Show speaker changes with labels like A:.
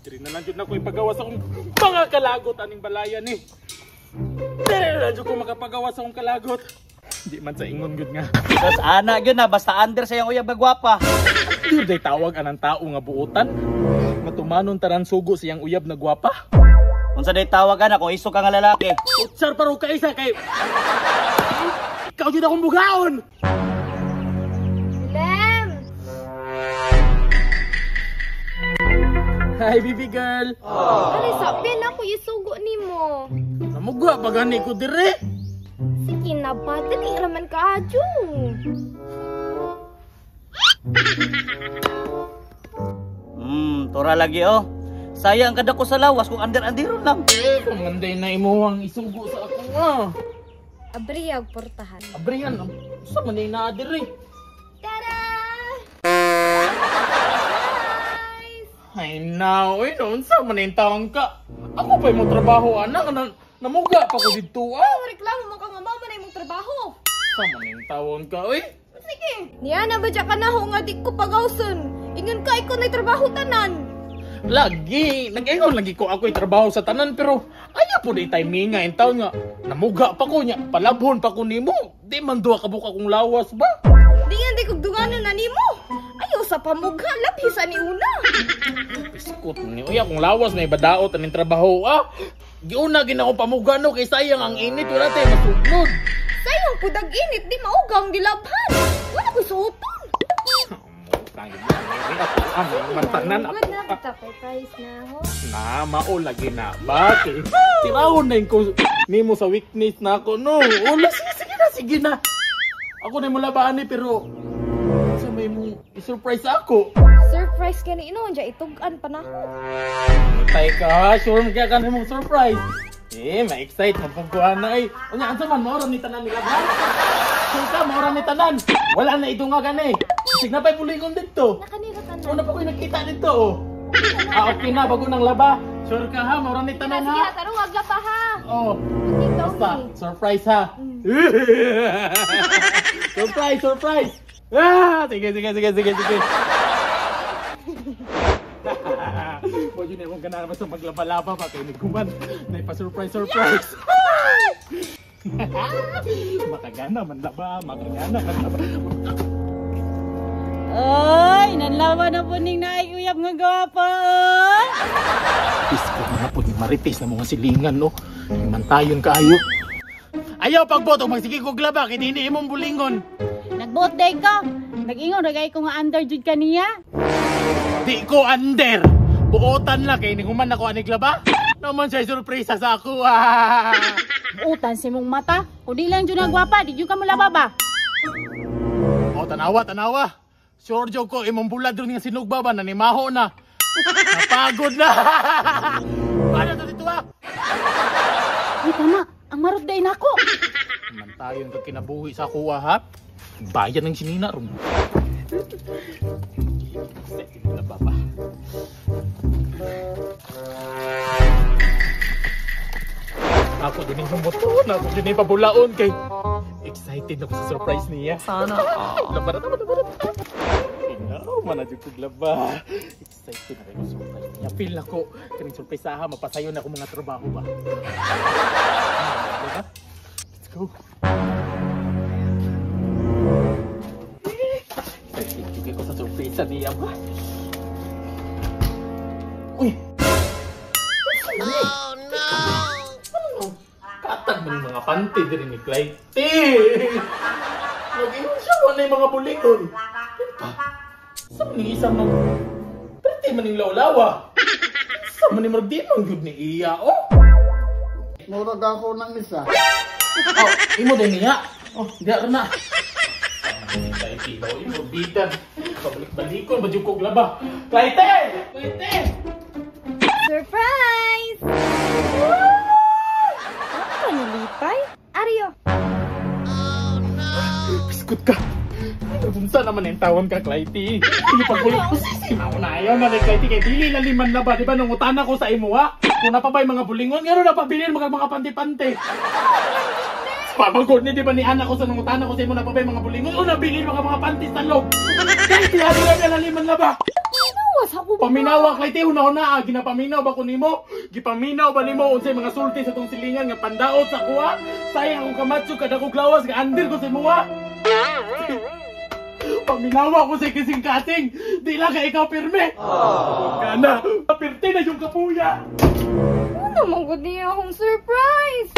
A: Diri na lang jud nako ipagawas akong mga kalagot aning balayan ni. Diri na lang jud ko makapagawas akong kalagot. Di man sa ingon gud nga.
B: Tapos ana gyud na basta under sa iyang uyab nga gwapa.
A: Di day tawag anang tao nga buotan. Nga tumanon tanan sugo siyang uyab na gwapa.
B: Unsa day tawag ana kung iso ka nga lalaki?
A: Utsar pa ro kaisa kay ikaw jud akong bugaon.
C: Lem!
A: Hi baby girl.
C: Ano sabi na ko isugo nimo?
A: Namugwa pa gani ko dire.
C: Sige na ba, dali raman ka adyo.
B: Tura lagi oh. Sayang kada ko sa lawas kung under-underon lang.
A: Kumanday na imuhang isugo sa ako nga.
C: Abriyag portahan.
A: Abrihan, sa man ay naa dire.
C: Tada!
A: Ay na, oy, noon sa man ay taon ka. Ako pa mo trabaho anak, namuga pa ko didto ah.
C: Oh, reklamo mo ka nga mao man ay mong trabaho.
A: Sa man ay taon ka, oy.
C: Sige. Niya na ba dya ka na ho nga di ko pagawson. Ingon ka ikaw na'y trabaho tanan.
A: Lagi, nag-ingon lagi ko ako'y trabaho sa tanan pero ayaw po di timing nga in taon nga. Namuga pa ko niya, palabhon pa ko nimo. Di man duha ka buka kong lawas ba?
C: Di nga di kog duganon na nimo. Ayaw sa pamugha, labi sa ni una.
A: Biskot ni uy, akong lawas may badaot aning trabaho ah. Giuna gina akong pamuga no kay sayang ang init wala tay masugnod.
C: Sayang pudag init di maugang dilabhan. Wala ko suoton.
A: Mantanan
C: Good na kita kay price na ho.
A: Na mao lagi na ba kay tirawon na ko nimo sa weakness na ako no. Wala sige sige na sige na. Ako na mo labaan ni pero sa may mo i-surprise ako.
C: Surprise ka ni ino dya itug-an pa na ho.
A: Tay ka, sure mo kaya ka na mong surprise. Eh, ma-excite mapagkuhan na eh. Unya, ansa man, maoran ni tanan nila ba? Sure ka, maoran ni tanan. Wala na idunga gani. Sige na pa'y pulingon dito.
C: Nakanira tanan.
A: Una pa ko'y nakita dito oh. Ah, okay na, bago nang laba. Sure ka ha, maoran ni tanan
C: Sige
A: ha.
C: na, tarong agla pa ha.
A: Oh,
C: Ikaw
A: basta,
C: ni.
A: surprise ha. Surprise, surprise. Ah, sige, sige, sige, sige, sige. Boy, yun akong ganahan sa maglaba-laba pa kay niguman. Naipa-surprise, surprise. Makagana man laba, makagana man laba.
D: Oy, nanlawa na po ning naay uyab nga gwapa. Oy.
A: Isko mga po ni Marites na mga silingan no. Mantayon kaayo. Ayaw pagboto magsige kog laba kay dinhi imong bulingon.
D: Nagbuot day ko. Nag-ingon ragay ko nga under jud kaniya.
A: Di ko under. Buotan lang kay niguman ako anig laba. Naman siya surpresa sa ako. Ah.
D: Buotan sa imong mata. Kung di lang jud ang gwapa, di jud ka mo laba ba?
A: Oh, tanawa, tanawa. Sure jud ko imong bulad ron nga sinugba ba nanimaho na. Napagod na. Paano to dito ah?
D: Uy, tama. Ang marot day nako.
A: Mantayon ka kinabuhi sa kuha ha. Bayan ng sinina ron. Excited na ba pa? Ako din yung motor, ako din yung pabulaon kay excited ako sa surprise niya. Sana. Laba na, laba na, laba na. Ikaw, manadyo kong laba. Excited na kayo sa surprise niya. Feel ako, kaning surprise ha, mapasayo na ako mga trabaho ba. Diba? Let's go. Excited ko sa surprise niya ba? Uy! Oh no! Katag man yung mga panty diri ni Clyde. Nag-ingon siya, wala yung mga bulingon. Sa man yung isang mag... Pwede man yung lawlawa. Sa man yung di man good ni iya, oh.
E: Murag ako ng isa.
A: Oh, imo din niya. Oh, di ka na. Clyde, imo bitan. Pabalik-balikon, ba kog laba. Clyde! Clyde!
C: Surprise! Ano nalipay? Aryo.
A: Biskot ka. Unsa naman yung tawon ka, Clyde? Sige, pagbulit ko, sisi, mauna ayaw na ni Clyde. Kay dili laliman na ba, di ba? Nung utana ko sa imo, ha? Kung napabay mga bulingon, ngano napabilin mga panty-panty. Pamagod ni, di ba ni anak ko sa nung utana ko sa imo, napabay mga bulingon, o nabilin mga panty sa loob. Clyde, hali na laliman na ba?
C: Ano Paminawas ako ba?
A: Paminawa kay ti una-una, ginapaminaw ba ko nimo? Gipaminaw ba nimo unsay mga sulti sa tong silingan nga pandaot sa kuha? Sayang akong kamatso kada kog lawas nga under ko sa imuha. Paminawa ko sa kasing-kasing. Di lang kay ikaw pirme. Huwag ka na. Pirte na yung kapuya.
C: Ano man gud niya akong surprise?